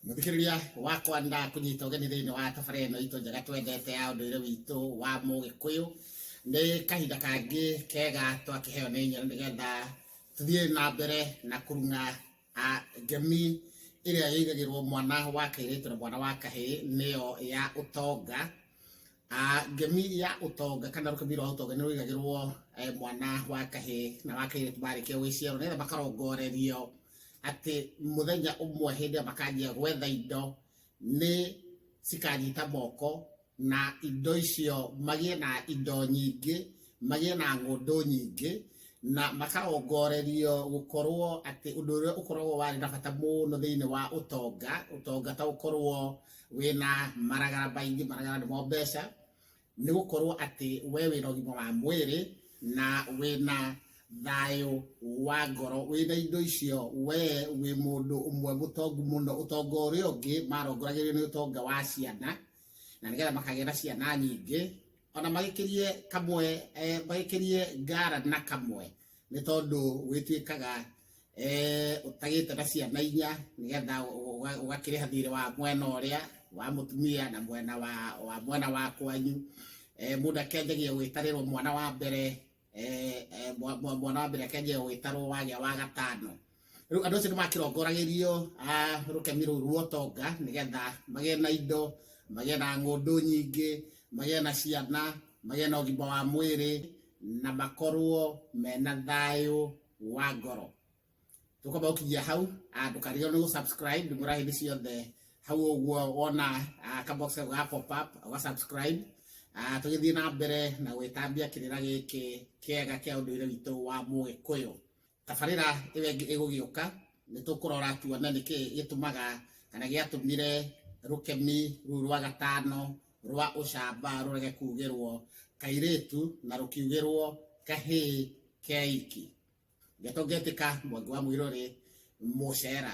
Muthikiriria wakwa, ndakunyita ũgeni thĩinĩ wa tabarĩra ĩno itũ njega twendete ya ũndũire witũ wa Mũgĩkũyũ. Nĩ kahinda kangĩ kega twakĩheo nĩ Nyene nĩgetha tũthiĩ na mbere na kũrung'a ngemi ĩrĩa ĩigagĩrwo mwana wa kairĩtu na mwana wa kahĩĩ, nĩyo ya ũtonga. Ngemi ya ũtonga kana rũkemi rwa ũtonga nĩ rũigagĩrwo mwana wa kahĩĩ na wa kairĩtu marĩkia gwĩciarwo, nĩgetha makarongorerio atĩ mũthenya ũmwe hĩndĩ ĩrĩa makanjia gwetha indo nĩ cikanyita moko, na indo icio magĩe na indo nyingĩ, magĩe na ng'ũndũ nyingĩ, na makarongorerio gũkorwo atĩ ũndũ ũrĩa ũkoragwo warĩ na bata mũno thĩinĩ wa ũtonga, ũtonga ta ũkorwo wĩna maragara maingĩ, maragara nĩmo mbeca, nĩ gũkorwo atĩ we wĩna ũgima wa mwĩrĩ na wĩna thayũ wa ngoro. Wĩna indo icio, we wĩ mũndũ ũmwe mũtongu mũno. Ũtonga ũrĩa ũngĩ marongoragĩrio nĩ ũtonga wa ciana, na nĩgetha makagĩa na ciana nyingĩ, ona magĩkĩrie kamwe, magĩkĩrie ngara na kamwe, nĩ tondũ gwĩtuĩkaga ũtagĩte na ciana inya, nĩgetha ũgakĩrĩha thirĩ wa mwena ũrĩa wa mũtumia na mwena wa mwena wa kwanyu. Mũndũ akĩanjagia gwĩtarĩrwo mwana wa mbere, mwana wa mbere akĩanjia gwĩtarwo wagĩa wa gatano. Rĩu andũ acio nĩ makĩrongoragĩrio rũkemi rũu rwa ũtonga, nĩgetha magĩe na indo, magĩe na ng'ũndũ nyingĩ, magĩe na ciana, magĩe na ũgima wa mwĩrĩ na makorwo mena thayũ wa ngoro. Tũkwamba gũkinyia hau. Ndũkariganĩrwo nĩ gũ-subscribe ndĩmwĩra hĩndĩ ciothe hau ũguo wona kabox ga pop up, ũga subscribe, tũgĩthiĩ na mbere na gwĩtambia kĩrĩra gĩkĩ kĩega kĩa ũndũire witũ wa Mũgĩkũyũ. Tabarĩra ĩyo ĩngĩ ĩgũgĩũka nĩ tũkũrora tuone nĩkĩ gĩtũmaga kana gĩatũmire rũkemi rũu rwa gatano rwa ũcamba rũrege kugĩrwo kairĩtu na rũkiugĩrwo kahĩĩ keiki. Ngeto ngetĩka Mwangi wa Mũirũrĩ mũcera.